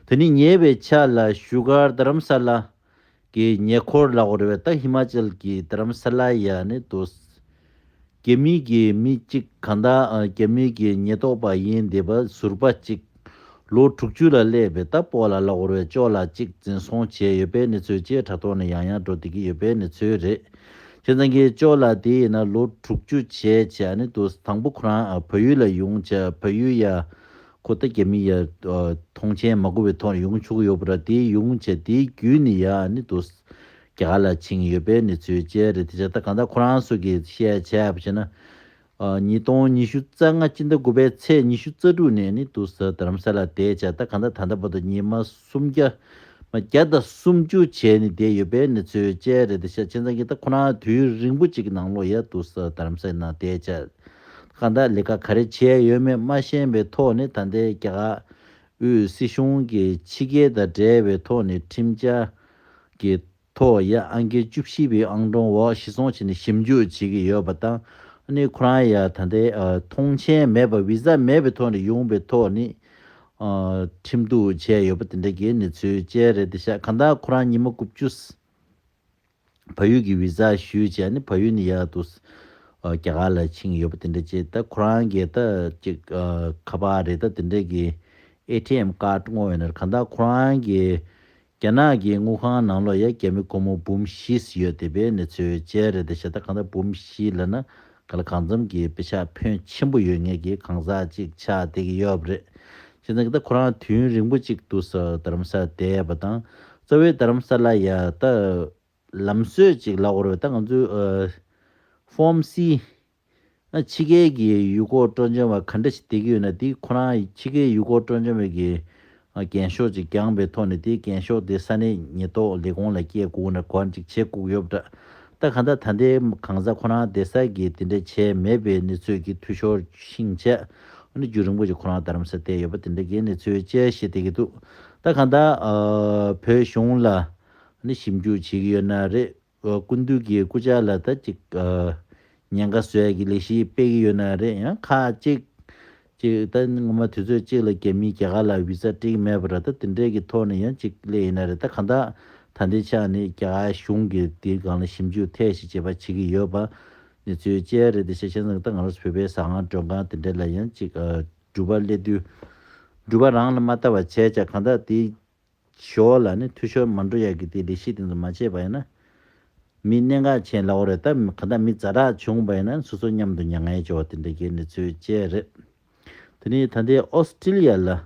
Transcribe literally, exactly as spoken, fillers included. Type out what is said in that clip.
དེ་ནི་ཉེ་བའི་ཆར་ལ་བཞུགས་སྒར་རྡ་རམ་ས་ལ་གི་ཉེ་འཁོར་ལ་འོར་བའི་ད་ཧི་མ་ཅལ་གྱི་རྡ་རམ་ས་ལ་ཡ་ནི་དུ་རྒྱ་མི་གི་མི་གཅིག་གང་ལྟར་རྒྱ་མི་གི་ཉེན་རྟོག་པ་ཡིན་བསྡད་པ་ཟུར་པ་གཅིག་ལོ་དྲུག་ཅུ་ལ་སླེབས་པའི་ད་སྤོ་ལགས་ལ་འོར་བའི་ཅོ་ལགས་གཅིག་འཛིན་བཟུང་བྱས་ཡོད་པའི་གནས་ཚུལ་བཅས་དྲ་ཐོག་ནས་ཡང་ཡང་འགྲོ་བསྡད་ཀྱི་ཡོད་པའི་གནས་ཚུལ་རེད། བྱས་ཙང་གི་ཅོ་ལགས་དེ་ཡིན་ན་ལོ་དྲུག་ཅུ་བྱས་བྱས་ནི་དུ་དང་པོ་ཁོ་རང་བལ་ཡུལ་ལ་ཡོང་བྱས་བལ་ཡུལ་ཡ། ཁོ་ད་རྒྱ་མི་ཡ་མཐོང་མཆན་མ་དགོས་པའི་ཐོག་ནས་ཡོང་ཆོག་གི་ཡོད་པ་ར། དེ་ཡོང་བྱས་དེའི་བརྒྱུད་ནས་ཡ་ནི་དུ་རྒྱ་གར་ལ་ཕྱིན་ཡོད་པའི་གནས་ཚུལ་བཅས་རེད། དེ་བྱས་ད་གང་ལྟར་ཁོ་རང་ཚོ་གིས་བཤད་བྱས་པ་བྱས་ན། ཉིས་སྟོང་ཉི་ཤུ་རྩ་ལྔ་སྤྱི་ཟླ་དགུ་པའི་ཚེས་ཉི་ཤུ་རྩ་དྲུག་ནས་ནི་དུ་ས་རྡ་རམ་ས་ལ་བསྡད་བྱས་ད་གང་ལྟར་ད་ལྟ་བར་དུ་ཉི་མ་སུམ་བརྒྱ་མ་བརྒྱ་དང་སུམ་ཅུ་བྱས་ནས་བསྡད་ཡོད་པའི་གནས་ཚུལ་བཅས་རེད། དེ་བྱས་བྱས་ཙང་གི་ད་ཁོ་རང་དུས་རིང་པོ་ཅིག་གི་ནང་ལོགས་ཡ་དུ་ས་རྡ་རམ་ས་ལ་ནང་བསྡད་བྱས། གང་ལྟར་ལས་ཀ་ག་རེ་བྱས་ཡོད་མེད་མ་ཤེས་པའི་ཐོག་ནས་ད་ལྟའི་རྒྱ་གར་དབུས་སྲིད་གཞུང་གི་ཕྱི་རྒྱལ་དང་འབྲེལ་བའི་ཐོག་ནས་ཁྲིམས་འཆར་གྱི་ཐོག་ཡ་ཨང་ཀི་བཅུ་བཞི་པའི་ཨང་གྲངས་འོག་གཞི་བཟུང་བྱས་ནས་ཞིབ་འཇུག་བྱེད་ཀྱི་ཡོད་པ་དང་། ཨ་ནི་ཁོ་རང་ཡ་ད་ལྟའི་མཐོང་མཆན་མེད་པ་བི་ཟ་མེད་པའི་ཐོག་ནས་ཡོང་པའི་ཐོག་ནས་ཁྲིམས་གཏུག་བྱས་ཡོད་པ་དེ་འདྲ་གི་གནས་ཚུལ་བཅས་རེད། དེ་ཤག་གང་ལྟར་ཁོ་རང་ཉི་མ་དགུ་བཅུ། བལ་ཡུལ་གྱི་བི་ཟ་ཞུས་བྱས་ནི་བལ་ཡུལ་ནས་ཡར་དུ་རྒྱ་གར་ལ་ཕྱིན་ཡོད་པ་དེ་འདྲ་བྱས། ད་ཁོ་རང་གིས་ད་ཅིག་ཁ་པར་རེད་ད་དེ་འདྲ་གི་ཨེ་ཊི་ཨེམ་ཀར་བསྔོགས་ཡོད་ན་གང་ལྟར་ཁོ་རང་གིས་རྒྱ་ནག་གི་དངུལ་ཁང་ནང་ལོགས་ཡ་རྒྱ་མི་སྒོར་མོ་འབུམ་བཞི་ཡོད་བསྡད་པའི་གནས་ཚུལ་བཅས་རེད། དེ་བྱས་ད་གང་ལྟར་འབུམ་བཞི་ལབ་ན་ག་ལ་གང་འཚམ་གྱི་པེ་ཤག་ཕོན་ཆེན་པོ་ཡོད་མཁན་གྱི་གང་ཟག་ཅིག་ཆགས་བསྡད་ཀྱི་ཡོད་པ་རེད། བྱས་ཙང་གི་ད་ཁོ་རང་དུས་ཡུན་རིང་པོ་ཅིག་ཏུ་ས་རྡ་རམ་ས་ལ་བསྡད་པ་དང་རྩ་བའི་རྡ་རམ་ས་ལ་ཡ་ད། ལམ་སྲོལ་ཅིག་ལབ་དགོས་རེད་ད་ང་ཚོའི་ཨ་ཧྥོམ་སི། ཨ་ཕྱི་རྒྱལ་གྱི་ཡུལ་སྐོར་སྤྲོ་འཆམ་པ་ག་འདྲ་ཞིག་བསྡད་ཀྱི་ཡོད་ན་དེ་ཁོ་རང་ཕྱི་རྒྱལ་ཡུལ་སྐོར་སྤྲོ་འཆམ་པའི་གི་ཨ་འགེངས་ཤོག་ཅིག་བརྒྱངས་པའི་ཐོག་ནས་དེའི་འགེངས་ཤོག་དེ་ས་གནས་ཉེན་རྟོག་ལས་ཁུངས་ལ་སྐྱེལ་དགོས་ན་གོ་ཅིག་བྱེད་དགོས་ཡོད་པ་འདྲ། ད་གང་ལྟར་ད་ལྟའི་གང་ཟག་ཁོ་རང་བསྡད་ས་གི་དེ་འདྲ་བྱས་མེད་པའི་གནས་ཚུལ་གྱི་འཐུས་ཤོར་ཤིང་བྱས་ཨ་ནི་རྒྱུན་རིང་པོ་ཅིག་ཁོ་རང་རྡ་རམ་ས་ལ་བསྡད་ཡོད་པ་དེ་འདྲ་གི་གནས་ཚུལ་བཅས་ཤིག་བསྡད་ཀྱི་འདུག་ད་གང་ལྟར་ཨ་བོད་གཞུང་ལ་ཨ་ནི་ཞིབ་འཇུག་བྱེད་ཀྱི་ཡོད་ན་རེད། སྐུ་མདུན་གྱི་སྐུ་ཕྱྭ་ལ་ད་ཅིག་ཉེན་ཁ་བཟོ་ཡ་གི་ལས་གཞི་སྤེལ་གྱི་ཡོད་ན་རེད། ཡང་ཁག་ཅིག་ཅིག་ད་ངོ་མ་དུས་ཚོད་ཅིག་ལ་རྒྱ་མིས་རྒྱ་གར་ལ་བི་ཟ་སྤྲད་ཀྱི་མེད་པ་ར་ད་དེ་འདྲས་ཀྱི་ཐོག་ནས་ཡང་ཅིག་སླེབས་ཡིན་ན་རེད། ད་གང་ལྟར་ད་ལྟའི་ཆ་ནས་རྒྱ་གར་གཞུང་གིས་དེའི་སྒང་ལ་ཞིབ་འཇུག་ཐད་ཞིག་བྱེད་པ་བྱེད་ཀྱི་ཡོད་པ་གནས་ཚུལ་བཅས་རེད། དེ་བྱས་བྱས་ཙང་ད་ང་རང་ཚོ་བོད་པའི་ཟ་ཁང་མགྲོན་ཁང་དེ་འདྲས་ལ་ཡང་ཅིག་སྒྲུབ་པ་སླེབས་དུས་སྒྲུབ་པ་རང་ལ་མ་ལྟ་བ་བྱས་ཙང་གང་ལྟར་དེའི། ཞོར་ལ་ནི་འཐུས་ཤོར་མ་འགྲོ་ཡག་གི་དེ་ལས་གཞི་དེ་ཚོ་མ་བྱས་པ་ཡིན་ན། མི་གནད་འགག་ཅན་ལབ་དགོས་རེད་ད་ག་ད་མི་ཛ་དྲག་བྱུང་བ་ཡིན་ན་སོ་སོ་མཉམ་དུ་མྱ་ངན་བྱེད་པ་དེ་འདྲ་གི་གནས་ཚུལ་བཅས་རེད། དེ་ནས་ད་ལྟའི་ཨོ་སི་ཀྲི་ལི་ཡ་ལ་